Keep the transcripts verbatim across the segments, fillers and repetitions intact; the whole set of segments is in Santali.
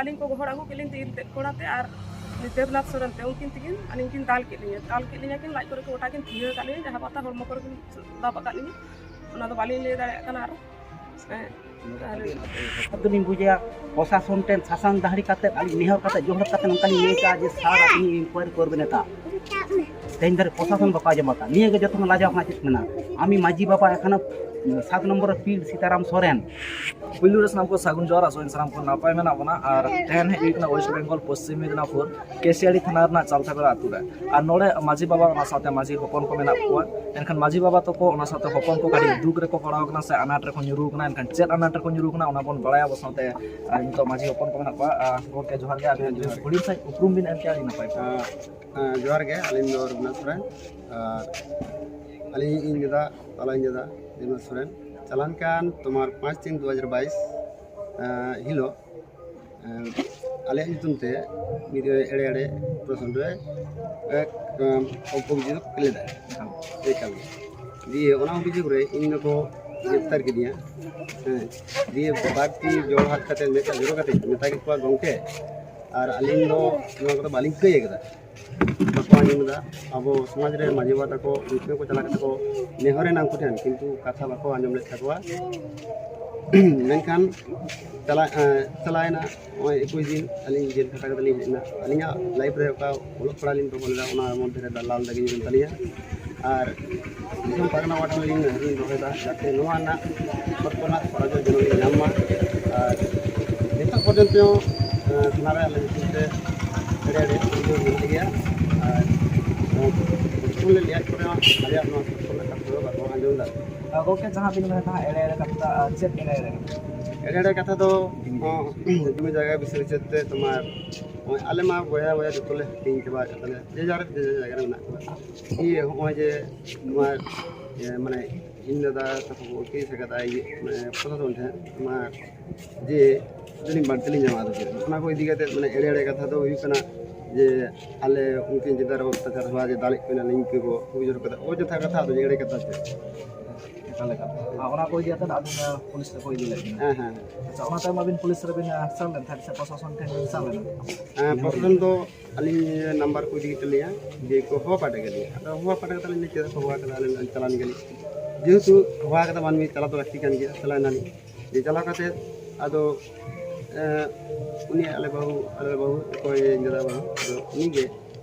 ᱟᱹᱞᱤᱧ ᱠᱚ ᱜᱚᱦᱚᱲ ᱟᱹᱜᱩ ᱠᱮᱫ ᱞᱤᱧ ᱛᱮ ᱤᱨ ᱛᱮᱫ ᱠᱚᱲᱟ ᱛᱮ ᱟᱨ ᱩᱱᱤ ᱫᱮᱵᱽᱱᱟᱛᱷ ᱥᱚᱨᱮᱱ ᱛᱮ, ᱩᱱᱠᱤᱱ ᱛᱮᱠᱤᱱ ᱟᱹᱞᱤᱧ ᱠᱤᱱ ᱫᱟᱞ ᱠᱮᱫ ᱞᱤᱧᱟ᱾ ᱫᱟᱞ ᱠᱮᱫ ᱞᱤᱧᱟ ᱠᱤᱱ, ᱞᱟᱡ ᱠᱚᱨᱮ ᱠᱚ ᱜᱚᱴᱟ ᱠᱤᱱ ᱛᱷᱤᱭᱟᱹ ᱟᱠᱟᱫ ᱞᱤᱧᱟ, ᱡᱟᱦᱟᱸ ᱯᱟᱛᱟ ᱦᱚᱲᱢᱚ ᱠᱚᱨᱮ ᱠᱤᱱ ᱫᱟᱵ ᱟᱠᱟᱫ ᱞᱤᱧᱟ, ᱚᱱᱟ ᱫᱚ ᱵᱟᱹᱞᱤᱧ ᱞᱟᱹᱭ ᱫᱟᱲᱮᱭᱟᱜ ᱠᱟᱱᱟ ᱟᱨ᱾ ᱦᱮᱸ᱾ ᱟᱨ ᱟᱫᱚᱞᱤᱧ ᱵᱩᱡᱮᱭᱟ, ᱯᱨᱚᱥᱟᱥᱚᱱ ᱴᱷᱮᱱ ᱥᱟᱥᱟᱝ ᱫᱟᱦᱲᱤ ᱠᱟᱛᱮ ᱟᱹᱞᱤᱧ ᱱᱮᱦᱚᱨ ᱠᱟᱛᱮ ᱡᱚᱦᱚᱨ ᱠᱟᱛᱮ ᱱᱚᱝᱠᱟᱞᱤᱧ ᱞᱟᱹᱭ ᱠᱟᱜᱼᱟ ᱡᱮ, "ᱥᱟᱨ, ᱟᱹᱞᱤᱧ ᱤᱱᱠᱣᱟᱭᱨᱤ ᱠᱚᱨᱵᱮᱱ ᱮᱴᱟᱜ ᱛᱮᱦᱮᱧ ᱫᱷᱟᱹᱨᱤᱡ ᱯᱨᱚᱥᱟᱥᱚᱱ ᱵᱟᱠᱚ ᱟᱸᱡᱚᱢ ᱟᱠᱟᱫ᱾ ᱱᱤᱭᱟᱹ ᱜᱮ ᱡᱚᱛᱚ ᱠᱷᱚᱱ ᱞᱟᱡᱟᱣ ᱨᱮᱱᱟᱜ ᱪᱮᱫ ᱢᱮᱱᱟᱜᱼᱟ?" ᱟᱢᱤ ᱢᱟᱹᱡᱷᱤ ᱵᱟᱵᱟ ᱮᱠᱷᱟᱱ ᱥᱟᱛ ᱱᱚᱢᱵᱚᱨ ᱨᱮ ᱯᱤᱲ ᱥᱤᱛᱟᱨᱟᱢ ᱥᱚᱨᱮᱱ᱾ ᱯᱩᱭᱞᱩ ᱨᱮ ᱥᱟᱱᱟᱢ ᱠᱚ ᱥᱟᱹᱜᱩᱱ ᱡᱚᱦᱟᱨ, ᱟᱥᱚᱜ ᱟᱹᱧ ᱥᱟᱱᱟᱢ ᱠᱚ ᱱᱟᱯᱟᱭ ᱢᱮᱱᱟᱜ ᱵᱚᱱᱟ᱾ ᱟᱨ ᱛᱮᱦᱮᱧ ᱦᱮᱡ ᱦᱩᱭ ᱠᱟᱱᱟ ᱳᱭᱮᱥᱴ ᱵᱮᱝᱜᱚᱞ ᱯᱚᱥᱪᱤᱢ ᱢᱮᱫᱽᱱᱟᱯᱩᱨ ᱠᱮᱥᱤᱭᱟᱲᱤ ᱛᱷᱟᱱᱟ ᱨᱮᱱᱟᱜ ᱪᱟᱞᱛᱷᱟᱵᱮᱲᱟ ᱟᱹᱛᱩ ᱨᱮ᱾ ᱟᱨ ᱱᱚᱰᱮ ᱢᱟᱹᱡᱷᱤ ᱵᱟᱵᱟ ᱚᱱᱟ ᱥᱟᱶᱛᱮ ᱢᱟᱹᱡᱷᱤ ᱦᱚᱯᱚᱱ ᱠᱚ ᱢᱮᱱᱟᱜ ᱠᱚᱣᱟ᱾ ᱮᱱᱠᱷᱟᱱ ᱢᱟᱹᱡᱷᱤ ᱵᱟᱵᱟ ᱛᱟᱠᱚ ᱚᱱᱟ ᱥᱟᱶᱛᱮ ᱦᱚᱯᱚᱱ ᱠᱚ ᱠᱟᱹᱴᱤᱡ ᱫᱩᱠ ᱨᱮᱠᱚ ᱯᱟᱲᱟᱣ ᱠᱟᱱᱟ ᱥᱮ ᱟᱱᱟᱴ ᱨᱮᱠᱚ ᱧᱩᱨᱩ ᱠᱟᱱᱟ᱾ ᱮᱱᱠᱷᱟᱱ ᱪᱮᱫ ᱟᱱᱟᱴ ᱨᱮᱠᱚ ᱧᱩᱨᱩ ᱠᱟᱱᱟ ᱚᱱᱟ ᱵᱚᱱ ᱵᱟᱲᱟᱭᱟ ᱟᱵᱚ ᱥᱟᱶᱛᱮ᱾ ᱟᱨ ᱱᱤᱛᱚᱜ ᱢᱟᱹᱡᱷᱤ ᱦᱚᱯᱚᱱ ᱠᱚ ᱢᱮᱱᱟᱜ ᱠᱚᱣᱟ᱾ ᱟᱨ ᱜᱚᱢᱠᱮ ᱡᱚᱦᱟᱨ ᱜᱮ, ᱟᱹᱵᱤᱱ ᱦᱮᱸ, ᱡᱚᱦᱟᱨ᱾ ᱦᱩᱰᱤᱧ ᱥᱟᱺᱦᱤᱡ ᱩᱯᱨᱩᱢ ᱵᱤᱱ ᱮᱢ ᱠᱮᱭᱟ ᱟᱹᱰᱤ ᱱᱟᱯᱟᱭ ᱠᱚᱜᱼᱟ᱾ ᱟᱸ, ᱟᱸ, ᱡᱚᱦᱟᱨ ᱜᱮ, ᱟᱹᱞᱤᱧ ᱫᱚ ᱨᱚᱜᱷᱩᱱᱟᱛᱷ ᱥᱚᱨᱮᱱ᱾ ᱟᱨ ᱟᱹᱞᱤᱧ ᱤᱧ ᱫᱟᱫᱟ, ᱛᱟᱞᱟᱧ ᱫᱟᱫᱟ ᱨᱚᱜᱷᱩᱱᱟᱛᱷ ᱥᱚᱨᱮᱱ᱾ ᱪᱟᱞᱟᱣᱮᱱ ᱠᱟᱱ ᱛᱳᱢᱟᱨ ᱯᱟᱸᱪ ᱛᱤᱱ ᱫᱩ ᱦᱟᱡᱟᱨ ᱵᱟᱭᱤᱥ, ᱟᱸ, ᱦᱤᱞᱳᱜ ᱮᱸ, ᱟᱞᱮᱭᱟᱜ ᱧᱩᱛᱩᱢ ᱛᱮ ᱢᱤᱫ ᱮᱲᱮ ᱮᱲᱮ ᱯᱨᱚᱥᱟᱥᱚᱱ ᱨᱮ ᱮᱠ, ᱮᱢ, ᱚᱵᱷᱤᱡᱳᱜᱽ ᱞᱮᱫᱟᱭ᱾ ᱮᱠᱟᱞ ᱜᱮ᱾ ᱫᱤᱭᱮ ᱚᱱᱟ ᱚᱵᱷᱤᱡᱳᱜᱽ ᱨᱮ ᱤᱧ ᱫᱚᱠᱚ ᱜᱨᱮᱯᱛᱟᱨ ᱠᱤᱫᱤᱧᱟ᱾ ᱦᱮᱸ᱾ ᱫᱤᱭᱮ ᱵᱟᱨ ᱛᱤ ᱡᱚᱲ ᱦᱟᱛ ᱠᱟᱛᱮ, ᱢᱮᱫ ᱡᱚᱨᱚ ᱠᱟᱛᱮ ᱢᱮᱛᱟ ᱠᱮᱫ ᱠᱚᱣᱟ, "ᱜᱚᱢᱠᱮ, ᱟᱨ ᱟᱹᱞᱤᱧ ᱫᱚ ᱱᱚᱣᱟ ᱠᱚᱫᱚ ᱵᱟᱹᱞᱤᱧ ᱠᱟᱹᱭ ᱟᱠᱟᱫᱟ, ᱵᱟᱠᱚ ᱟᱸᱡᱚᱢ ᱮᱫᱟ᱾ ᱟᱵᱚ ᱥᱚᱢᱟᱡᱽ ᱨᱮ ᱢᱟᱹᱡᱷᱤ ᱵᱟᱵᱟ ᱛᱟᱠᱚ ᱩᱱᱠᱩ ᱠᱚ ᱪᱟᱞᱟᱣ ᱠᱟᱛᱮ ᱠᱚ ᱱᱮᱦᱚᱨᱮᱱᱟ ᱩᱱᱠᱩ ᱴᱷᱮᱱ, ᱠᱤᱱᱛᱩ ᱠᱟᱛᱷᱟ ᱵᱟᱠᱚ ᱟᱸᱡᱚᱢ ᱞᱮᱫ ᱛᱟᱠᱚᱣᱟ᱾" ᱢᱮᱱᱠᱷᱟᱱ ᱪᱟᱞᱟᱜ, ᱮᱸ, ᱪᱟᱞᱟᱣᱮᱱᱟ ᱱᱚᱜᱼᱚᱭ ᱮᱠᱩᱥ ᱫᱤᱱ ᱟᱹᱞᱤᱧ ᱡᱮᱞ ᱠᱷᱟᱴᱟ ᱠᱟᱛᱮ ᱞᱤᱧ ᱦᱮᱡ ᱮᱱᱟ᱾ ᱟᱹᱞᱤᱧᱟᱜ ᱞᱟᱭᱤᱯᱷ ᱨᱮ ᱚᱠᱟ ᱚᱞᱚᱜ ᱯᱟᱲᱦᱟᱜ ᱞᱤᱧ ᱫᱚᱦᱚ ᱞᱮᱫᱟ, ᱚᱱᱟ ᱢᱚᱫᱽᱫᱷᱮ ᱨᱮ ᱫᱟᱞᱟᱞ ᱫᱟᱹᱜᱤ ᱢᱮᱱᱟᱜ ᱛᱟᱹᱞᱤᱧᱟ᱾ ᱟᱨ ᱫᱤᱥᱚᱢ ᱯᱟᱨᱜᱟᱱᱟ ᱯᱟᱦᱴᱟ ᱞᱤᱧ ᱱᱮᱦᱚᱨ ᱞᱤᱧ ᱫᱚᱦᱚᱭᱮᱫᱟ, ᱡᱟᱛᱮ ᱱᱚᱣᱟ ᱨᱮᱱᱟᱜ ᱥᱚᱨᱠᱟᱨ ᱨᱮᱱᱟᱜ ᱥᱚᱨᱟᱡᱚ ᱡᱮᱱᱚ ᱞᱤᱧ ᱧᱟᱢ ᱢᱟ᱾ ᱟᱨ ᱱᱤᱛᱚᱜ ᱯᱚᱨᱡᱚᱱᱛᱚ, ᱮᱸ, ᱛᱷᱟᱱᱟ ᱨᱮ ᱟᱞᱮ ᱧᱩᱛᱩᱢ ᱛᱮ ᱮᱲᱮ ᱮᱲᱮ ᱚᱵᱷᱤᱡᱳᱜᱽ ᱢᱮᱱᱟᱜ ᱜᱮᱭᱟ᱾ ᱟᱨ, ᱮᱸ, ᱯᱨᱚᱥᱟᱥᱚᱱ ᱞᱮ ᱞᱟᱹᱭᱟᱫ ᱠᱚ ᱨᱮᱦᱚᱸ ᱟᱞᱮᱭᱟᱜ ᱱᱚᱣᱟ ᱥᱚᱨᱠᱟᱨ ᱨᱮᱱᱟᱜ ᱠᱟᱛᱷᱟ ᱫᱚ ᱵᱟᱠᱚ ᱟᱸᱡᱚᱢ ᱮᱫᱟ᱾ ᱟᱨ ᱜᱚᱢᱠᱮ, ᱡᱟᱦᱟᱸ ᱵᱤᱱ ᱢᱮᱱᱮᱫ ᱛᱟᱦᱮᱸᱫ ᱮᱲᱮ ᱮᱲᱮ ᱠᱟᱛᱷᱟ, ᱟᱨ ᱪᱮᱫ ᱮᱲᱮ ᱮᱲᱮ ᱠᱟᱛᱷᱟ? ᱮᱲᱮ ᱮᱲᱮ ᱠᱟᱛᱷᱟ ᱫᱚ, ᱚᱸ, ᱡᱚᱢᱤ ᱡᱟᱭᱜᱟ ᱵᱤᱥᱚᱭ ᱵᱤᱪᱟᱹᱨ ᱛᱮ ᱛᱳᱢᱟᱨ, ᱱᱚᱜᱼᱚᱭ ᱟᱞᱮ ᱢᱟ ᱵᱚᱭᱦᱟ ᱵᱚᱭᱦᱟ ᱡᱚᱛᱚ ᱞᱮ ᱦᱟᱹᱴᱤᱧ ᱪᱟᱵᱟ ᱟᱠᱟᱫ ᱛᱟᱞᱮᱭᱟ, ᱡᱮ ᱡᱟᱨ ᱡᱮ ᱡᱟᱨ ᱡᱟᱭᱜᱟ ᱨᱮ ᱢᱮᱱᱟᱜ ᱠᱚᱣᱟ᱾ ᱤᱭᱟᱹ, ᱱᱚᱜᱼᱚᱭ ᱡᱮ ᱛᱳᱢᱟᱨ, ᱤᱭᱟᱹ, ᱢᱟᱱᱮ, ᱤᱧ ᱫᱟᱫᱟ ᱛᱟᱠᱚ ᱠᱚ ᱠᱮᱥ ᱟᱠᱟᱫᱟ, ᱤᱭᱟᱹ, ᱢᱟᱱᱮ, ᱯᱨᱚᱥᱟᱥᱚᱱ ᱴᱷᱮᱱ, ᱛᱳᱢᱟᱨ, ᱡᱮ ᱡᱟᱹᱱᱤᱡ ᱵᱟᱹᱲᱛᱤ ᱞᱤᱧ ᱧᱟᱢᱟ᱾ ᱟᱫᱚ ᱪᱮᱫ, ᱚᱱᱟ ᱠᱚ ᱤᱫᱤ ᱠᱟᱛᱮ, ᱢᱟᱱᱮ, ᱮᱲᱮ ᱮᱲᱮ ᱠᱟᱛᱷᱟ ᱫᱚ ᱦᱩᱭᱩᱜ ᱠᱟᱱᱟ ᱡᱮ ᱟᱞᱮ ᱩᱱᱠᱤᱱ ᱪᱮᱛᱟᱱ ᱨᱮ ᱚᱛᱛᱟᱪᱟᱨ ᱦᱚᱸ, ᱡᱮ ᱫᱟᱞᱮᱫ ᱠᱤᱱᱟ ᱞᱤᱧ ᱠᱚ ᱚᱵᱷᱤᱡᱳᱜᱽ ᱠᱟᱫᱟ, ᱚᱡᱚᱛᱷᱟ ᱠᱟᱛᱷᱟ, ᱟᱫᱚ ᱮᱲᱮ ᱠᱟᱛᱷᱟ ᱪᱮᱫ? ᱞᱮᱠᱟ᱾ ᱟᱨ ᱚᱱᱟ ᱠᱚ ᱤᱫᱤ ᱠᱟᱛᱮ ᱟᱹᱵᱤᱱ, ᱟᱸ, ᱯᱩᱞᱤᱥ ᱨᱮᱠᱚ ᱤᱫᱤ ᱞᱮᱫ ᱵᱤᱱᱟ᱾ ᱦᱮᱸ, ᱦᱮᱸ᱾ ᱟᱪᱪᱷᱟ, ᱚᱱᱟ ᱛᱟᱭᱚᱢ ᱟᱹᱵᱤᱱ ᱯᱩᱞᱤᱥ ᱨᱮᱵᱤᱱ, ᱟᱸ, ᱥᱟᱵ ᱞᱮᱱ ᱛᱟᱦᱮᱸᱫ ᱥᱮ ᱯᱨᱚᱥᱟᱥᱚᱱ ᱴᱷᱮᱱ ᱵᱤᱱ ᱥᱟᱵ ᱞᱮᱱᱟ? ᱦᱮᱸ, ᱯᱨᱚᱥᱟᱥᱚᱱ ᱫᱚ ᱟᱹᱞᱤᱧ ᱱᱟᱢᱵᱟᱨ ᱠᱚ ᱤᱫᱤ ᱠᱮᱫ ᱛᱟᱹᱞᱤᱧᱟ, ᱡᱮ ᱠᱚ ᱦᱚᱦᱚ ᱯᱟᱴᱟ ᱠᱮᱫ ᱞᱤᱧᱟ᱾ ᱟᱫᱚ ᱦᱚᱦᱚ ᱯᱟᱴᱟ ᱠᱟᱛᱮ ᱟᱹᱞᱤᱧ ᱪᱮᱫᱟᱜ ᱠᱚ ᱦᱚᱦᱚ ᱠᱟᱫᱟ, ᱟᱹᱞᱤᱧ ᱪᱟᱞᱟᱣ ᱞᱮᱱ ᱜᱮᱞᱤᱧ᱾ ᱡᱮᱦᱮᱛᱩ ᱦᱚᱦᱚ ᱠᱟᱫᱟ ᱢᱟᱹᱱᱢᱤ, ᱪᱟᱞᱟᱣ ᱫᱚ ᱞᱟᱹᱠᱛᱤ ᱠᱟᱱ ᱜᱮᱭᱟ, ᱪᱟᱞᱟᱣ ᱮᱱᱟᱞᱤᱧ᱾ ᱡᱮ ᱪᱟᱞᱟᱣ ᱠᱟᱛᱮ ᱟᱫᱚ, ᱮᱸ, ᱩᱱᱤ ᱟᱞᱮ ᱵᱟᱹᱦᱩ, ᱟᱞᱮ ᱵᱟᱹᱦᱩ ᱚᱠᱚᱭ ᱫᱟᱫᱟ ᱵᱟᱹᱦᱩ, ᱟᱫᱚ ᱩᱱᱤ ᱜᱮ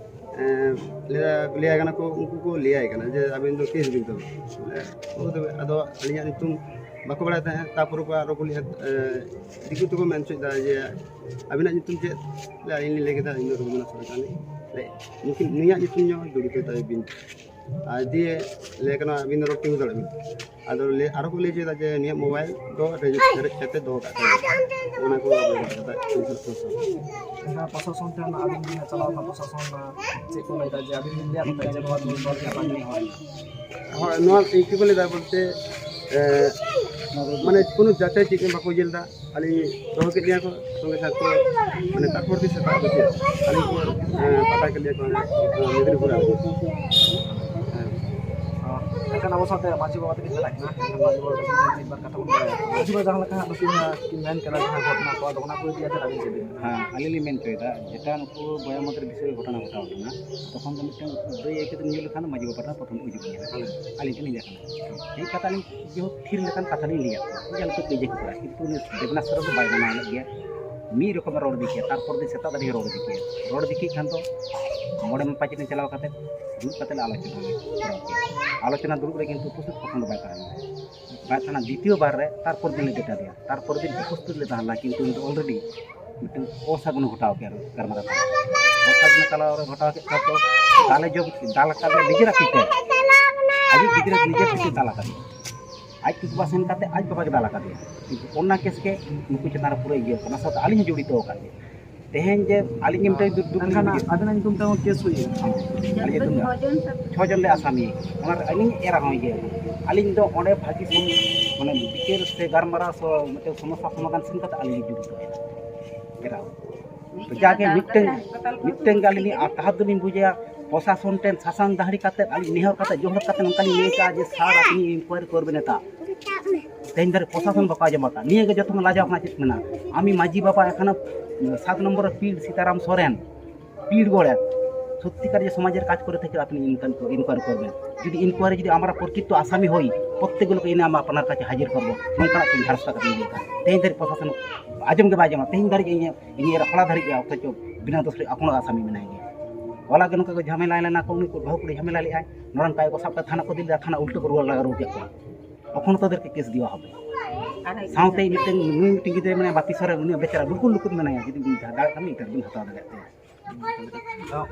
ᱮᱸ, ᱞᱟᱹᱭᱟ-, ᱞᱟᱹᱭᱟᱭ ᱠᱟᱱᱟ ᱠᱚ, ᱩᱱᱠᱩ ᱠᱚ ᱞᱟᱹᱭᱟᱭ ᱠᱟᱱᱟ ᱡᱮ, "ᱟᱵᱮᱱ ᱫᱚ ᱠᱮᱥ ᱵᱤᱱ ᱛᱚᱵᱮ?" ᱵᱚᱞᱮ, ᱳ ᱛᱚᱵᱮ, ᱟᱫᱚ ᱟᱹᱞᱤᱧᱟᱜ ᱧᱩᱛᱩᱢ ᱵᱟᱠᱚ ᱵᱟᱲᱟᱭ ᱛᱟᱦᱮᱸᱫ᱾ ᱛᱟᱨᱯᱚᱨᱮ ᱠᱚ ᱟᱨᱚ ᱠᱚ ᱞᱟᱹᱭᱟ, ᱮᱸ, ᱫᱤᱠᱩ ᱛᱮᱠᱚ ᱢᱮᱱ ᱦᱚᱪᱚᱭᱮᱫᱟ ᱡᱮ, "ᱟᱵᱤᱱᱟᱜ ᱧᱩᱛᱩᱢ ᱪᱮᱫ?" ᱵᱚᱞᱮ, ᱟᱹᱞᱤᱧ ᱞᱤᱧ ᱞᱟᱹᱭ ᱠᱮᱫᱟ, "ᱤᱧ ᱫᱚ ᱨᱚᱜᱷᱩᱱᱟᱛᱷ ᱥᱚᱨᱮᱱ ᱠᱟᱱᱟᱞᱤᱧ᱾" ᱵᱚᱞᱮ, ᱩᱱᱠᱤᱱ, ᱱᱩᱭᱟᱜ ᱧᱩᱛᱩᱢ ᱧᱚᱜ ᱡᱚᱲᱤᱛᱚ ᱛᱟᱭ ᱵᱤᱱ᱾ ᱟᱨ ᱫᱤᱭᱮ ᱞᱟᱹᱭ ᱠᱟᱱᱟ, "ᱟᱹᱵᱤᱱ ᱫᱚ ᱨᱚᱲ ᱛᱤᱸᱜᱩ ᱫᱟᱲᱮᱭᱟᱜ ᱵᱤᱱ᱾" ᱟᱫᱚ ᱞᱟᱹᱭ, ᱟᱨᱚ ᱠᱚ ᱞᱟᱹᱭ ᱦᱚᱪᱚᱭᱮᱫᱟ ᱡᱮ, "ᱱᱩᱭᱟᱜ ᱢᱳᱵᱟᱭᱤᱞ ᱫᱚ ᱨᱮᱡ-, ᱨᱮᱡ ᱠᱟᱛᱮ ᱫᱚᱦᱚ ᱠᱟᱜ ᱛᱟᱭ᱾" ᱚᱱᱟ ᱠᱚ ᱵᱟᱵᱚᱫ ᱛᱮ ᱠᱟᱛᱷᱟ ᱠᱚ ᱥᱚᱢᱚᱥᱥᱟ᱾ ᱮᱱᱠᱷᱟᱱ ᱯᱨᱚᱥᱟᱥᱚᱱ ᱴᱷᱮᱱ ᱟᱹᱵᱤᱱ ᱵᱤᱱ ᱪᱟᱞᱟᱣ ᱠᱟᱱᱟ, ᱯᱨᱚᱥᱟᱥᱚᱱ ᱪᱮᱫ ᱠᱚ ᱞᱟᱹᱭᱫᱟ ᱡᱮ ᱟᱹᱵᱤᱱ ᱵᱤᱱ ᱞᱟᱹᱭᱟᱫ ᱠᱚᱣᱟ ᱡᱮ ᱱᱚᱣᱟ ᱫᱚ ᱱᱚᱣᱟ ᱜᱮ ᱦᱟᱛᱟᱣ ᱞᱤᱧ ᱦᱚᱨ ᱮᱱᱟ? ᱦᱳᱭ, ᱱᱚᱣᱟ ᱪᱮᱫ ᱠᱚ ᱞᱟᱹᱭᱫᱟ ᱵᱚᱞᱛᱮ, ᱮ, ᱢᱟᱱᱮ ᱠᱳᱱᱳ ᱡᱟᱪᱟᱭ ᱪᱮᱫ ᱜᱮ ᱵᱟᱠᱚ ᱤᱭᱟᱹ ᱞᱮᱫᱟ᱾ ᱟᱹᱞᱤᱧ ᱫᱚᱦᱚ ᱠᱮᱫ ᱞᱤᱧᱟ ᱠᱚ ᱥᱚᱸᱜᱮ ᱥᱟᱛᱷᱮ, ᱢᱟᱱᱮ ᱛᱟᱨᱯᱚᱨ ᱫᱤᱱ ᱥᱮᱛᱟᱜ ᱫᱚ ᱪᱮᱫ ᱟᱹᱞᱤᱧ ᱠᱚ, ᱮ, ᱯᱟᱴᱟ ᱠᱮᱫ ᱞᱤᱧᱟ ᱠᱚ ᱚᱱᱟ, ᱚᱱᱟ ᱢᱮᱫᱽᱱᱤᱯᱩᱨ ᱟᱨᱠᱤ᱾ ᱦᱮᱸ᱾ ᱮᱱᱠᱷᱟᱱ ᱟᱵᱚ ᱥᱟᱶᱛᱮ ᱢᱟᱹᱡᱷᱤ ᱵᱟᱵᱟ ᱛᱟᱹᱠᱤᱱ ᱢᱮᱱᱟᱜ ᱠᱤᱱᱟ, ᱢᱟᱹᱡᱷᱤ ᱵᱟᱵᱟ ᱛᱟᱹᱠᱤᱱ ᱴᱷᱮᱱ ᱢᱤᱫ ᱵᱟᱨ ᱠᱟᱛᱷᱟ ᱵᱚᱱ ᱵᱟᱲᱟᱭᱟ᱾ ᱢᱟᱹᱡᱷᱤ ᱵᱟᱵᱟ, ᱡᱟᱦᱟᱸ ᱞᱮᱠᱟ ᱦᱟᱸᱜ ᱱᱩᱠᱤᱱ ᱠᱤᱱ ᱢᱮᱱ ᱠᱟᱫᱟ, ᱡᱟᱦᱟᱸ ᱜᱷᱚᱴᱚᱱᱟ ᱠᱚ, ᱟᱫᱚ ᱚᱱᱟ ᱠᱚ ᱤᱫᱤ ᱠᱟᱛᱮ ᱟᱹᱵᱤᱱ ᱪᱮᱫ ᱵᱤᱱ ᱢᱮᱱᱟ? ᱦᱮᱸ, ᱟᱹᱞᱤᱧ ᱞᱤᱧ ᱢᱮᱱ ᱦᱚᱪᱚᱭᱮᱫᱟ, ᱡᱮᱴᱟ ᱱᱩᱠᱩ ᱵᱚᱭᱦᱟ ᱢᱚᱫᱽᱫᱷᱮ ᱨᱮ ᱵᱤᱥᱚᱭ ᱜᱷᱚᱴᱚᱱᱟ ᱜᱷᱚᱴᱟᱣ ᱞᱮᱱᱟ, ᱛᱚᱠᱷᱚᱱ ᱫᱚ ᱢᱤᱫᱴᱟᱝ ᱫᱟᱹᱭ ᱟᱹᱭᱠᱟᱹ ᱛᱮ ᱧᱩ ᱞᱮᱠᱷᱟᱱ ᱫᱚ ᱢᱟᱹᱡᱷᱤ ᱵᱟᱵᱟ ᱴᱷᱮᱱ ᱯᱨᱚᱛᱷᱚᱢ ᱫᱚ ᱦᱤᱡᱩᱜ ᱜᱮᱭᱟ᱾ ᱦᱮᱸ᱾ ᱟᱹᱞᱤᱧ ᱴᱷᱮᱱ ᱞᱤᱧ ᱞᱟᱹᱭᱟ ᱠᱟᱱᱟ᱾ ᱦᱮᱡ ᱠᱟᱛᱮ ᱟᱹᱞᱤᱧ ᱡᱮᱦᱮᱛᱩ ᱛᱷᱤᱨ ᱞᱮᱠᱟᱱ ᱠᱟᱛᱷᱟ ᱞᱤᱧ ᱞᱟᱹᱭᱟᱫ ᱠᱚᱣᱟ, ᱡᱮ ᱟᱞᱚᱯᱮ ᱠᱟᱹᱭᱡᱟᱹ ᱠᱷᱟᱹᱯᱟᱹᱨᱤᱜᱼᱟ, ᱠᱤᱱᱛᱩ ᱩᱱᱤ ᱫᱮᱵᱽᱱᱟᱥ ᱥᱚᱨᱮᱱ ᱫᱚ ᱵᱟᱭ ᱢᱟᱱᱟᱣ ᱞᱮᱫ ᱜᱮᱭᱟ᱾ ᱢᱤᱫ ᱨᱚᱠᱚᱢᱮ ᱨᱚᱲ ᱤᱫᱤ ᱠᱮᱜᱼᱟ, ᱛᱟᱨᱯᱚᱨ ᱫᱤᱱ ᱥᱮᱛᱟᱜ ᱫᱷᱟᱹᱵᱤᱡ ᱨᱚᱲ ᱤᱫᱤ ᱠᱮᱜᱼᱟ᱾ ᱨᱚᱲ ᱤᱫᱤ ᱠᱮᱫ ᱠᱷᱟᱱ ᱫᱚ ᱢᱚᱬᱮ ᱢᱟᱯᱟᱪᱤ ᱴᱷᱮᱱ ᱪᱟᱞᱟᱣ ᱠᱟᱛᱮ ᱫᱩᱲᱩᱵ ᱠᱟᱛᱮ ᱞᱮ ᱟᱞᱳᱪᱚᱱᱟ ᱞᱮ ᱠᱚᱨᱟᱣ ᱠᱮᱜᱼᱟ᱾ ᱟᱞᱳᱪᱚᱱᱟ ᱫᱩᱲᱩᱵ ᱨᱮ ᱠᱤᱱᱛᱩ ᱩᱯᱚᱥᱛᱷᱤᱛ ᱯᱨᱚᱛᱷᱚᱢ ᱫᱚ ᱵᱟᱭ ᱛᱟᱦᱮᱸ ᱞᱮᱱᱟ᱾ ᱵᱟᱭ ᱛᱟᱦᱮᱸ ᱞᱮᱱᱟ, ᱫᱤᱛᱤᱭᱚ ᱵᱟᱨ ᱨᱮ, ᱛᱟᱨᱯᱚᱨ ᱫᱤᱱ ᱞᱮ ᱰᱮᱴᱟ ᱫᱮᱭᱟ᱾ ᱛᱟᱨᱯᱚᱨ ᱫᱤᱱ ᱩᱯᱚᱥᱛᱷᱤᱛ ᱞᱮ ᱛᱟᱦᱮᱸ ᱞᱮᱱᱟ, ᱠᱤᱱᱛᱩ ᱩᱱᱤ ᱫᱚ already ᱢᱤᱫᱴᱟᱝ ᱚᱥᱟᱹᱜᱩᱱ ᱜᱷᱚᱴᱟᱣ ᱠᱮᱫ ᱜᱟᱞᱢᱟᱨᱟᱣ ᱠᱟᱱᱟ᱾ ᱚᱥᱟᱹᱜᱩᱱ ᱛᱟᱞᱟ ᱨᱮ ᱜᱷᱚᱴᱟᱣ ᱠᱮᱫ ᱠᱷᱟᱱ ᱫᱚ ᱫᱟᱞᱮ ᱡᱚᱢ, ᱫᱟᱞ ᱟᱠᱟᱫ ᱞᱮ ᱱᱤᱡᱮᱨᱟᱜ ᱛᱤ ᱛᱮ᱾ ᱟᱡᱤᱡ ᱜᱤᱫᱽᱨᱟᱹ ᱱᱤᱡᱮ ᱛᱤ ᱛᱮ ᱫᱟᱞ ᱟᱠᱟᱫᱮᱭᱟ᱾ ᱟᱡ ᱛᱤ ᱵᱟᱝ ᱥᱮᱱ ᱠᱟᱛᱮ ᱟᱡ ᱵᱟᱵᱟ ᱜᱮ ᱫᱟᱞ ᱟᱠᱟᱫᱮᱭᱟ᱾ ᱠᱤᱱᱛᱩ ᱚᱱᱟ ᱠᱮᱥ ᱜᱮ ᱱᱩᱠᱩ ᱪᱮᱛᱟᱱ ᱨᱮ ᱯᱩᱨᱟᱹ ᱤᱭᱟᱹ ᱠᱟᱱᱟ, ᱥᱟᱶᱛᱮ ᱟᱹᱞᱤᱧ ᱦᱚᱸ ᱡᱚᱲᱤᱛᱚ ᱟᱠᱟᱫ ᱞᱤᱧᱟ᱾ ᱛᱮᱦᱮᱧ ᱡᱮ ᱟᱹᱞᱤᱧ ᱜᱮ ᱢᱤᱫᱴᱟᱝ ᱫᱩ-, ᱫᱩᱠ ᱢᱮᱱᱠᱷᱟᱱ ᱞᱤᱧ ᱵᱩᱡᱷᱟᱹᱣᱟ᱾ ᱟᱵᱤᱱᱟᱜ ᱧᱩᱛᱩᱢ ᱛᱮᱦᱚᱸ ᱠᱮᱥ ᱦᱩᱭᱩᱜᱼᱟ᱾ ᱟᱹᱞᱤᱧ ᱧᱩᱛᱩᱢ ᱫᱚ ᱪᱷᱚ ᱡᱚᱱ ᱞᱮ ᱟᱥᱟᱢᱤ, ᱚᱱᱟ ᱨᱮ ᱟᱹᱞᱤᱧ ᱮᱨᱟ ᱦᱚᱸ ᱤᱭᱟᱹ᱾ ᱟᱹᱞᱤᱧ ᱫᱚ ᱚᱸᱰᱮ ᱵᱷᱟᱹᱜᱤ ᱥᱚᱢ-, ᱢᱟᱱᱮ ᱵᱤᱪᱟᱹᱨ ᱥᱮ ᱜᱟᱞᱢᱟᱨᱟᱣ ᱥᱚ-, ᱢᱤᱫᱴᱮᱱ ᱥᱚᱢᱚᱥᱥᱟ ᱥᱚᱢᱟᱫᱷᱟᱱ ᱥᱮᱱ ᱠᱟᱛᱮ ᱟᱹᱞᱤᱧ ᱞᱤᱧ ᱡᱩᱲᱤᱛᱚ ᱮᱱᱟ᱾ ᱮᱨᱟ᱾ ᱛᱚ ᱡᱟᱜᱮ ᱢᱤᱫᱴᱟᱝ, ᱢᱤᱫᱴᱟᱝ ᱜᱮ ᱟᱹᱞᱤᱧ ᱞᱤᱧ ᱟᱨ ᱛᱟᱦᱟᱵ ᱫᱚᱞᱤᱧ ᱵᱩᱡᱟ, ᱯᱨᱚᱥᱟᱥᱚᱱ ᱴᱷᱮᱱ ᱥᱟᱥᱟᱝ ᱫᱟᱹᱦᱲᱤ ᱠᱟᱛᱮ, ᱟᱹᱞᱤᱧ ᱱᱮᱦᱚᱨ ᱠᱟᱛᱮ, ᱡᱚᱦᱚᱨ ᱠᱟᱛᱮ ᱱᱚᱝᱠᱟ ᱞᱤᱧ ᱞᱟᱹᱭ ᱠᱟᱜᱼᱟ ᱡᱮ ᱥᱟᱨ, ᱟᱹᱞᱤᱧ ᱤᱱᱠᱣᱟᱭᱨᱤ ᱠᱚᱨᱵᱮᱱ ᱮᱴᱟᱜ᱾ ᱛᱮᱦᱮᱧ ᱫᱷᱟᱹᱨᱤᱡ ᱯᱨᱚᱥᱟᱥᱚᱱ ᱵᱟᱠᱚ ᱟᱸᱡᱚᱢ ᱟᱠᱟᱫ᱾ ᱱᱤᱭᱟᱹ ᱜᱮ ᱡᱚᱛᱚ ᱠᱷᱚᱱ ᱞᱟᱡᱟᱣ ᱨᱮᱱᱟᱜ ᱪᱮᱫ ᱢᱮᱱᱟᱜᱼᱟ? ᱟᱢᱤᱡ ᱢᱟᱹᱡᱷᱤ ᱵᱟᱵᱟ ᱮᱠᱷᱟᱱ ᱥᱟᱛ ᱱᱚᱢᱵᱚᱨ ᱯᱤᱲ ᱥᱤᱛᱟᱨᱟᱢ ᱥᱚᱨᱮᱱ, ᱯᱤᱲ ᱜᱚᱲᱮ, ᱥᱚᱛᱛᱤᱠᱟᱨ ᱡᱮ ᱥᱚᱢᱟᱡᱽ ᱨᱮ ᱠᱟᱡᱽ ᱠᱚᱨᱮ ᱛᱷᱮᱠᱮ ᱟᱯᱱᱤ ᱤᱱᱠᱣᱟᱭᱨᱤ ᱠᱚᱨᱵᱮᱱ᱾ ᱡᱩᱫᱤ ᱤᱱᱠᱣᱟᱭᱨᱤ ᱡᱩᱫᱤ ᱟᱢᱟᱨᱟ ᱯᱨᱚᱠᱨᱤᱛᱚ ᱟᱥᱟᱢᱤ ᱦᱚᱭ, ᱯᱨᱚᱛᱛᱮᱠ ᱜᱩᱞᱳ ᱠᱚ ᱤᱱᱟᱹ ᱟᱢ ᱟᱯᱱᱟᱨ ᱠᱟᱪᱷᱮ ᱦᱟᱡᱤᱨ ᱠᱚᱨᱵᱚ, ᱱᱚᱝᱠᱟᱱᱟᱜ ᱠᱚ ᱡᱷᱟᱲᱥᱟ ᱠᱟᱛᱮ ᱤᱭᱟᱹ ᱠᱟᱱᱟ᱾ ᱛᱮᱦᱮᱧ ᱫᱷᱟᱹᱨᱤᱡ ᱯᱨᱚᱥᱟᱥᱚᱱ ᱟᱸᱡᱚᱢ ᱜᱮ ᱵᱟᱭ ᱟᱸᱡᱚᱢᱟ᱾ ᱛᱮᱦᱮᱧ ᱫᱷᱟᱹᱨᱤᱡ ᱤᱧ ᱤᱧ ᱮᱨᱟ ᱦᱚᱞᱟ ᱫᱷᱟᱹᱨᱤᱡ ᱜᱮ, ᱚᱛᱷᱚᱪᱚ ᱵᱤᱱᱟᱹ ᱫᱳᱥ ᱨᱮ ᱮᱠᱷᱚᱱᱳ ᱟᱥᱟᱢᱤ ᱢᱮᱱᱟᱭ ᱜᱮᱭᱟ᱾ ᱦᱚᱞᱟ ᱜᱮ ᱱᱚᱝᱠᱟ ᱠᱚ ᱡᱷᱟᱢᱮᱞᱟ ᱞᱮᱱᱟ ᱠᱚ, ᱩᱱᱤ ᱠᱚ ᱵᱟᱹᱦᱩ ᱠᱩᱲᱤ ᱡᱷᱟᱢᱮᱞᱟ ᱞᱮᱫᱼᱟᱭ, ᱱᱚᱰᱮᱱ ᱠᱟᱭ ᱠᱚ ᱥᱟᱵ ᱠᱟᱛᱮ ᱛᱷᱟᱱᱟ ᱠᱚ ᱤᱫᱤ ᱞᱮᱫᱟ, ᱛᱷᱟᱱᱟ ᱩᱞᱴᱟᱹ ᱠᱚ ᱨᱩᱣᱟᱹᱲ ᱞᱟᱜᱟ ᱨᱩᱣᱟᱹᱲ ᱠᱮᱫ ᱠᱚᱣᱟ᱾ ᱚᱠᱷᱚᱱ ᱛᱟᱫᱮᱨ ᱠᱮ ᱠᱮᱥ ᱫᱤᱣᱟ ᱦᱚᱵᱮ᱾ ᱥᱟᱶᱛᱮ ᱢᱤᱫᱴᱮᱱ ᱱᱩᱭ ᱢᱤᱫᱴᱮᱱ ᱜᱤᱫᱽᱨᱟᱹ ᱢᱮᱱᱟᱭᱟ ᱵᱟᱯᱤ ᱥᱚᱨᱮᱱ, ᱩᱱᱤ ᱵᱮᱪᱟᱨᱟ ᱞᱩᱠᱩ ᱞᱩᱠᱩ ᱢᱮᱱᱟᱭᱟ, ᱡᱩᱫᱤ ᱵᱤᱱ ᱫᱟᱲᱮᱭᱟᱜ ᱠᱷᱟᱱ ᱤᱱᱴᱟᱨᱵᱷᱤᱭᱩ ᱦᱟᱛᱟᱣ ᱫᱟᱲᱮᱭᱟᱜ ᱛᱟᱭᱟ᱾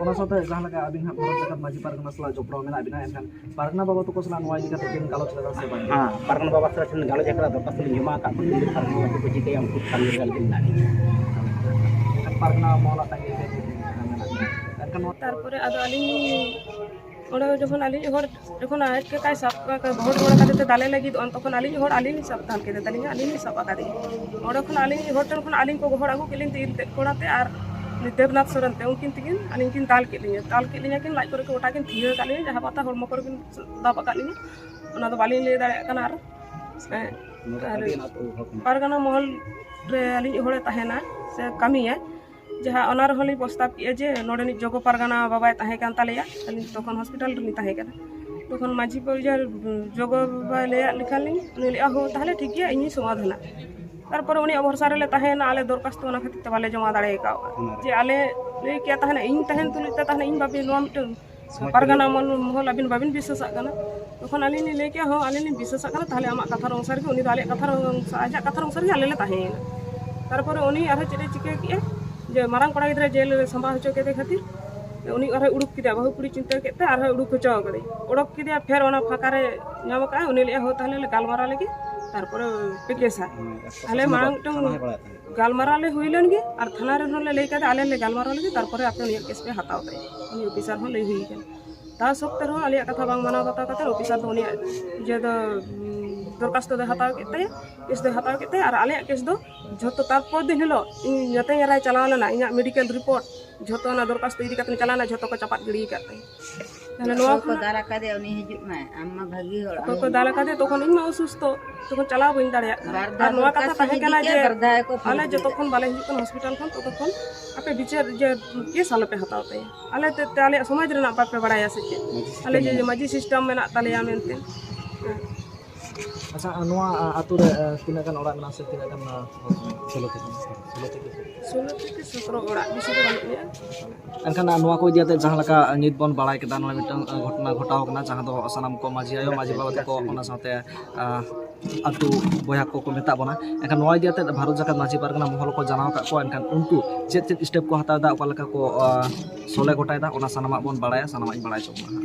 ᱚᱱᱟ ᱥᱟᱶᱛᱮ ᱡᱟᱦᱟᱸ ᱞᱮᱠᱟ ᱟᱹᱵᱤᱱ ᱦᱟᱸᱜ ᱵᱷᱟᱨᱚᱛ ᱡᱟᱠᱟᱛ ᱢᱟᱹᱡᱷᱤ ᱯᱟᱨᱜᱟᱱᱟ ᱥᱟᱞᱟᱜ ᱡᱚᱯᱲᱟᱣ ᱢᱮᱱᱟᱜ ᱵᱤᱱᱟ, ᱮᱱᱠᱷᱟᱱ ᱯᱟᱨᱜᱟᱱᱟ ᱵᱟᱵᱟ ᱛᱟᱠᱚ ᱥᱟᱞᱟᱜ ᱱᱚᱣᱟ ᱤᱫᱤ ᱠᱟᱛᱮ ᱵᱤᱱ ᱜᱟᱞᱚᱪ ᱞᱮᱫᱟ ᱥᱮ ᱵᱟᱝ? ᱦᱮᱸ, ᱯᱟᱨᱜᱟᱱᱟ ᱵᱟᱵᱟ ᱥᱟᱞᱟᱜ ᱴᱷᱮᱱ ᱜᱟᱞᱚᱪ ᱟᱠᱟᱫᱟ, ᱫᱚᱨᱠᱷᱟᱥᱛᱚ ᱞᱤᱧ ᱡᱚᱢᱟ ᱟᱠᱟᱫ ᱠᱚᱣᱟ, ᱛᱤᱱ ᱫᱤᱱ ᱯᱟᱨᱜᱟᱱᱟ ᱵᱟᱵᱟ ᱛᱟᱠᱚ ᱪᱤᱠᱟᱹᱭᱟ, ᱩᱱᱠᱩ ᱥᱟᱝᱜᱮ ᱨᱮ ᱟᱹᱞᱤᱧ ᱢᱮᱱᱟᱜ ᱞᱤᱧᱟ᱾ ᱮᱱᱠᱷᱟᱱ ᱯᱟᱨᱜᱟᱱᱟ ᱢᱚᱦᱚᱞᱟᱜ ᱛᱟᱺᱜᱤ ᱨᱮ ᱢᱮᱱᱟᱜ ᱵᱤᱱᱟ᱾ ᱮᱱᱠᱷᱟᱱ ᱱᱚᱣᱟ ᱛᱟᱨᱯᱚᱨᱮ ᱟᱫᱚ ᱟᱹᱞᱤᱧ ᱚᱸᱰᱮ ᱡᱚᱠᱷᱚᱱ ᱟᱹᱞᱤᱧ ᱦᱚᱲ ᱡᱚᱠᱷᱚᱱ ᱟᱡ ᱠᱟᱠᱟᱭ ᱥᱟᱵ ᱠᱟᱜ ᱠᱚᱣᱟ, ᱜᱚᱦᱚᱲ ᱜᱚᱦᱚᱲ ᱠᱟᱛᱮ ᱛᱮ ᱫᱟᱞᱮ ᱞᱟᱹᱜᱤᱫ, ᱩᱱ ᱛᱚᱠᱷᱚᱱ ᱟᱹᱞᱤᱧ ᱦᱚᱲ ᱟᱹᱞᱤᱧ ᱞᱤᱧ ᱥᱟᱵ ᱫᱟᱞ ᱠᱮᱫᱮ ᱛᱟᱹᱞᱤᱧᱟ, ᱟᱹᱞᱤᱧ ᱞᱤᱧ ᱥᱟᱵ ᱟᱠᱟᱫᱮᱭᱟ᱾ ᱚᱸᱰᱮ ᱠᱷᱚᱱ ᱟᱹᱞᱤᱧ ᱦᱚᱲ ᱴᱷᱮᱱ ᱠᱷᱚᱱ ᱟᱹᱞᱤᱧ ᱠᱚ ᱜᱚᱦᱚᱲ ᱟᱹᱜᱩ ᱠᱮᱫ ᱞᱤᱧ ᱛᱮ, ᱤᱨ ᱛᱮᱫ ᱠᱚᱲᱟ ᱛᱮ ᱟᱨ ᱩᱱᱤ ᱫᱮᱵᱽᱱᱟᱛᱷ ᱥᱚᱨᱮᱱ ᱛᱮ, ᱩᱱᱠᱤᱱ ᱛᱮᱠᱤᱱ ᱟᱹᱞᱤᱧ ᱠᱤᱱ ᱫᱟᱞ ᱠᱮᱫ ᱞᱤᱧᱟ᱾ ᱫᱟᱞ ᱠᱮᱫ ᱞᱤᱧᱟ ᱠᱤᱱ, ᱞᱟᱡ ᱠᱚᱨᱮ ᱠᱤᱱ ᱜᱚᱴᱟ ᱠᱤᱱ ᱛᱷᱤᱭᱟᱹ ᱟᱠᱟᱫ ᱞᱤᱧᱟ, ᱡᱟᱦᱟᱸ ᱯᱟᱛᱟ ᱦᱚᱲᱢᱚ ᱠᱚᱨᱮ ᱠᱤᱱ ᱫᱟᱵ ᱟᱠᱟᱫ ᱞᱤᱧᱟ, ᱚᱱᱟ ᱫᱚ ᱵᱟᱹᱞᱤᱧ ᱞᱟᱹᱭ ᱫᱟᱲᱮᱭᱟᱜ ᱠᱟᱱᱟ᱾ ᱟᱨ ᱦᱮᱸ, ᱟᱨ ᱯᱟᱨᱜᱟᱱᱟ ᱢᱚᱦᱚᱞ ᱨᱮ ᱟᱹᱞᱤᱧ ᱦᱚᱲᱮ ᱛᱟᱦᱮᱱᱟ ᱥᱮ ᱠᱟᱹᱢᱤᱭᱟ, ᱡᱟᱦᱟᱸ ᱚᱱᱟ ᱨᱮᱦᱚᱸ ᱞᱤᱧ ᱯᱨᱚᱥᱛᱟᱵ ᱠᱮᱜᱼᱟ ᱡᱮ ᱱᱚᱰᱮᱱᱤᱡ ᱡᱚᱜᱚ ᱯᱟᱨᱜᱟᱱᱟ ᱵᱟᱵᱟᱭ ᱛᱟᱦᱮᱸ ᱠᱟᱱ ᱛᱟᱞᱮᱭᱟ, ᱟᱹᱞᱤᱧ ᱛᱚᱠᱷᱚᱱ ᱦᱚᱥᱯᱤᱴᱟᱞ ᱨᱮᱞᱤᱧ ᱛᱟᱦᱮᱸ ᱠᱟᱱᱟ᱾ ᱛᱚᱠᱷᱚᱱ ᱢᱟᱹᱡᱷᱤ ᱯᱚᱨᱤᱡᱟᱨ ᱡᱚᱜᱚ ᱵᱟᱵᱟᱭ ᱞᱟᱹᱭᱟᱫ ᱞᱮᱠᱷᱟᱱ ᱞᱤᱧ, ᱩᱱᱤ ᱞᱟᱹᱭᱟ, "ᱦᱳ, ᱛᱟᱦᱚᱞᱮ ᱴᱷᱤᱠ ᱜᱮᱭᱟ, ᱤᱧᱤᱧ ᱥᱚᱢᱟᱫᱷᱟᱱᱟ᱾" ᱛᱟᱨᱯᱚᱨᱮ ᱩᱱᱤᱭᱟᱜ ᱵᱷᱚᱨᱥᱟ ᱨᱮᱞᱮ ᱛᱟᱦᱮᱸᱭᱮᱱᱟ, ᱟᱞᱮ ᱫᱚᱨᱠᱷᱟᱥᱛᱚ ᱚᱱᱟ ᱠᱷᱟᱹᱛᱤᱨ ᱛᱮ ᱵᱟᱞᱮ ᱡᱚᱢᱟ ᱫᱟᱲᱮ ᱟᱠᱟᱫᱼᱟ᱾ ᱚᱱᱟᱨᱮ᱾ ᱡᱮ ᱟᱞᱮ ᱞᱟᱹᱭ ᱠᱮᱭᱟ, ᱛᱟᱦᱚᱞᱮ ᱤᱧ ᱛᱟᱦᱮᱱ ᱛᱩᱞᱩᱡ ᱛᱮ ᱛᱟᱦᱚᱞᱮ ᱤᱧ ᱵᱟᱵᱤᱱ ᱱᱚᱣᱟ ᱢᱤᱫᱴᱟᱝ ᱥᱚᱢᱟᱡᱽ ᱯᱟᱨᱜᱟᱱᱟ ᱠᱚᱨᱮ ᱢᱚᱞ-, ᱢᱚᱦᱚᱞ ᱟᱹᱵᱤᱱ ᱵᱟᱵᱤᱱ ᱵᱤᱥᱥᱟᱹᱥᱟᱜ ᱠᱟᱱᱟ᱾ ᱛᱚᱠᱷᱚᱱ ᱟᱹᱞᱤᱧ ᱞᱤᱧ ᱞᱟᱹᱭ ᱠᱮᱜᱼᱟ, ᱦᱚᱸ, ᱟᱹᱞᱤᱧ ᱞᱤᱧ ᱵᱤᱥᱥᱟᱹᱥᱟᱜ ᱠᱟᱱᱟ, ᱛᱟᱦᱚᱞᱮ ᱟᱢᱟᱜ ᱠᱟᱛᱷᱟ ᱚᱱᱩᱥᱟᱨ ᱜᱮ, ᱩᱱᱤ ᱫᱚ ᱟᱞᱮᱭᱟᱜ ᱠᱟᱛᱷᱟ ᱚᱱᱩᱥᱟᱨ, ᱟᱡᱟᱜ ᱠᱟᱛᱷᱟ ᱚᱱᱩᱥᱟᱨ ᱜᱮ ᱟᱞᱮ ᱞᱮ ᱛᱟᱦᱮᱸᱭᱮᱱᱟ᱾ ᱛᱟᱨᱯᱚᱨᱮ ᱩᱱᱤ ᱟᱨᱦᱚᱸ ᱪᱮᱫ ᱮ ᱪᱤᱠᱟᱹ ᱠᱮᱜᱼᱟ, ᱡᱮ ᱢᱟᱨᱟᱝ ᱠᱚᱲᱟ ᱜᱤᱫᱽᱨᱟᱹ ᱡᱮᱞ ᱨᱮ ᱥᱟᱢᱵᱟᱣ ᱦᱚᱪᱚ ᱠᱮᱫᱮ ᱠᱷᱟᱹᱛᱤᱨ ᱩᱱᱤ ᱟᱨᱦᱚᱸᱭ ᱩᱰᱩᱠ ᱠᱮᱫᱮᱭᱟ, ᱵᱟᱹᱦᱩ ᱠᱩᱲᱤ ᱪᱤᱱᱛᱟᱹ ᱠᱮᱫ ᱛᱮ ᱟᱨᱦᱚᱸᱭ ᱩᱰᱩᱠ ᱦᱚᱪᱚ ᱠᱟᱫᱮᱭᱟ᱾ ᱚᱰᱚᱠ ᱠᱮᱫᱮᱭᱟ, ᱯᱷᱮᱨ ᱚᱱᱟ ᱯᱷᱟᱸᱠᱟ ᱨᱮ ᱧᱟᱢ ᱠᱟᱜᱼᱟᱭ, ᱩᱱᱤ ᱞᱟᱹᱭᱮᱜᱼᱟ, "ᱦᱳ, ᱛᱟᱦᱚᱞᱮ ᱞᱮ ᱜᱟᱞᱢᱟᱨᱟᱣ ᱞᱮᱜᱮ, ᱛᱟᱨᱯᱚᱨᱮ ᱯᱮ ᱠᱮᱥᱟ᱾" ᱦᱮᱸ, ᱟᱞᱮ ᱯᱨᱚᱥᱟᱥᱚᱱ ᱢᱟᱲᱟᱝ ᱫᱚ ᱢᱤᱫᱴᱟᱝ ᱛᱷᱟᱱᱟ ᱦᱚᱭ ᱵᱟᱲᱟᱭ ᱛᱟᱦᱮᱸᱫ᱾ ᱜᱟᱞᱢᱟᱨᱟᱣ ᱞᱮ ᱦᱩᱭ ᱞᱮᱱ ᱜᱮ, ᱟᱨ ᱛᱷᱟᱱᱟ ᱨᱮᱦᱚᱸ ᱞᱮ ᱞᱟᱹᱭ ᱠᱟᱫᱟ, ᱟᱞᱮ ᱞᱮ ᱜᱟᱞᱢᱟᱨᱟᱣ ᱞᱮᱜᱮ, ᱛᱟᱨᱯᱚᱨᱮ ᱟᱯᱮ ᱩᱱᱤᱭᱟᱜ ᱠᱮᱥ ᱯᱮ ᱦᱟᱛᱟᱣ ᱛᱟᱭᱟ᱾ ᱩᱱᱤ ᱚᱯᱷᱤᱥᱟᱨ ᱦᱚᱸ ᱞᱟᱹᱭ ᱦᱩᱭ ᱠᱟᱱᱟ᱾ ᱛᱟ ᱥᱚᱛᱛᱮ ᱨᱮᱦᱚᱸ ᱟᱞᱮᱭᱟᱜ ᱠᱟᱛᱷᱟ ᱵᱟᱝ ᱢᱟᱱᱟᱣ ᱵᱟᱛᱟᱣ ᱠᱟᱛᱮ ᱚᱯᱷᱤᱥᱟᱨ ᱫᱚ ᱩᱱᱤᱭᱟᱜ ᱤᱭᱟᱹ ᱫᱚ, ᱩᱸ, ᱫᱚᱨᱠᱷᱟᱥᱛᱚ ᱫᱚᱭ ᱦᱟᱛᱟᱣ ᱠᱮᱫ ᱛᱟᱭᱟ, ᱠᱮᱥ ᱫᱚᱭ ᱦᱟᱛᱟᱣ ᱠᱮᱫ ᱛᱟᱭᱟ᱾ ᱟᱨ ᱟᱞᱮᱭᱟᱜ ᱠᱮᱥ ᱫᱚ ᱡᱷᱚᱛᱚ, ᱛᱟᱨᱯᱚᱨ ᱫᱤᱱ ᱦᱤᱞᱳᱜ ᱤᱧ ᱧᱮᱛᱮᱧ ᱮᱨᱟᱭ ᱪᱟᱞᱟᱣ ᱞᱮᱱᱟ, ᱤᱧᱟᱹᱜ ᱢᱮᱰᱤᱠᱮᱞ ᱨᱤᱯᱳᱨᱴ ᱡᱷᱚᱛᱚ ᱚᱱᱟ ᱫᱚᱨᱠᱷᱟᱥᱛᱚ ᱤᱫᱤ ᱠᱟᱛᱮ ᱪᱟᱞᱟᱣᱱᱟ, ᱡᱷᱚᱛᱚ ᱠᱚ ᱪᱟᱯᱟᱫ ᱜᱤᱰᱤ ᱟᱠᱟᱫ ᱛᱟᱭᱟ᱾ ᱛᱟᱦᱞᱮ ᱱᱚᱣᱟ ᱚᱠᱚᱭ ᱠᱚ ᱠᱷᱚᱱᱟᱜ ᱫᱟᱞ ᱟᱠᱟᱫᱮᱭᱟ ᱩᱱᱤ ᱦᱤᱡᱩᱜ ᱢᱟᱭ, ᱟᱢ ᱢᱟ ᱵᱷᱟᱹᱜᱤ ᱦᱚᱲ, ᱟᱢ ᱚᱠᱚᱭ ᱠᱚ ᱦᱤᱡᱩᱜ ᱫᱟᱞ ᱢᱮ᱾ ᱟᱠᱟᱫᱮ ᱛᱚᱠᱷᱚᱱ ᱤᱧ ᱢᱟ ᱚᱥᱩᱥᱛᱷᱚ, ᱛᱚᱠᱷᱚᱱ ᱪᱟᱞᱟᱣ ᱵᱟᱹᱧ ᱫᱟᱲᱮᱭᱟᱜ ᱠᱟᱱᱟ᱾ ᱵᱟᱨ ᱫᱷᱟᱣ ᱟᱨ ᱱᱚᱣᱟ ᱫᱚᱨᱠᱷᱟᱥᱛᱚ ᱠᱟᱛᱷᱟ ᱛᱟᱦᱮᱸ ᱤᱫᱤ ᱠᱟᱱᱟ ᱠᱮᱫ, ᱡᱮ ᱵᱟᱨ ᱫᱷᱟᱣ ᱜᱮᱠᱚ ᱟᱞᱮ ᱯᱷᱤᱨ ᱡᱚᱛᱚᱠᱷᱚᱱ ᱵᱟᱞᱮ ᱦᱤᱡᱩᱜ ᱠᱟᱱᱟ ᱦᱚᱥᱯᱤᱴᱟᱞ ᱠᱷᱚᱱ, ᱛᱚᱛᱚᱠᱷᱚᱱ ᱟᱯᱮ ᱵᱤᱪᱟᱹᱨ ᱡᱮ ᱠᱮᱥ ᱟᱞᱚᱯᱮ ᱦᱟᱛᱟᱣ ᱛᱟᱭᱟ᱾ ᱟᱞᱮ ᱛᱮ, ᱛᱮ ᱟᱞᱮᱭᱟᱜ ᱥᱚᱢᱟᱡᱽ ᱨᱮᱱᱟᱜ ᱵᱟᱯᱮ ᱵᱟᱲᱟᱭᱟ ᱥᱮ ᱪᱮᱫ? ᱟᱞᱮ ᱡᱮ ᱢᱟᱹᱡᱷᱤ ᱥᱤᱥᱴᱮᱢ ᱢᱮᱱᱟᱜ ᱛᱟᱞᱮᱭᱟ ᱢᱮᱱᱛᱮ᱾ ᱦᱮᱸ᱾ ᱟᱪᱪᱷᱟ, ᱱᱚᱣᱟ ᱟᱹᱛᱩ ᱨᱮ ᱛᱤᱱᱟᱹᱜ ᱜᱟᱱ ᱚᱲᱟᱜ ᱢᱮᱱᱟᱜᱼᱟ ᱥᱮ ᱛᱤᱱᱟᱹᱜ ᱜᱟᱱ ᱦᱚᱲ ᱠᱚ ᱢᱮᱱᱟᱜᱼᱟ? ᱥᱳᱞᱳ ᱛᱷᱮᱠᱮ ᱥᱚᱛᱨᱚ ᱚᱲᱟᱜ, ᱵᱮᱥᱤ ᱫᱚ ᱵᱟᱹᱱᱩᱜ ᱞᱮᱭᱟ᱾ ᱮᱱᱠᱷᱟᱱ ᱱᱚᱣᱟ ᱠᱚ ᱤᱫᱤ ᱠᱟᱛᱮ ᱡᱟᱦᱟᱸ ᱞᱮᱠᱟ ᱱᱤᱛ ᱵᱚᱱ ᱵᱟᱲᱟᱭ ᱠᱮᱫᱟ, ᱱᱚᱰᱮ ᱢᱤᱫᱴᱟᱝ ᱜᱷᱚᱴᱚᱱᱟ ᱜᱷᱚᱴᱟᱣ ᱠᱟᱱᱟ, ᱡᱟᱦᱟᱸ ᱫᱚ ᱥᱟᱱᱟᱢ ᱠᱚ ᱢᱟᱹᱡᱷᱤ ᱟᱭᱳ, ᱢᱟᱹᱡᱷᱤ ᱵᱟᱵᱟ ᱛᱟᱠᱚ, ᱚᱱᱟ ᱥᱟᱶᱛᱮ ᱟᱹᱛᱩ ᱵᱚᱭᱦᱟ ᱠᱚᱠᱚ ᱢᱮᱛᱟᱜ ᱵᱚᱱᱟ᱾ ᱮᱱᱠᱷᱟᱱ ᱱᱚᱣᱟ ᱤᱫᱤ ᱠᱟᱛᱮ ᱵᱷᱟᱨᱚᱛ ᱡᱟᱠᱟᱛ ᱢᱟᱹᱡᱷᱤ ᱯᱟᱨᱜᱟᱱᱟ ᱢᱚᱦᱚᱞ ᱠᱚ ᱡᱟᱱᱟᱣ ᱟᱠᱟᱫ ᱠᱚᱣᱟ, ᱮᱱᱠᱷᱟᱱ ᱩᱱᱠᱩ ᱪᱮᱫ ᱪᱮᱫ ᱥᱴᱮᱯ ᱠᱚ ᱦᱟᱛᱟᱣ ᱮᱫᱟ, ᱚᱠᱟ ᱞᱮᱠᱟ ᱠᱚ ᱥᱚᱞᱦᱮ ᱜᱚᱴᱟᱭᱮᱫᱟ, ᱚᱱᱟ ᱥᱟᱱᱟᱢᱟᱜ ᱵᱚᱱ ᱵᱟᱲᱟᱭᱟ, ᱥᱟᱱᱟᱢᱟᱜ ᱤᱧ ᱵᱟᱲᱟᱭ ᱦᱚᱪᱚ ᱵᱚᱱᱟ᱾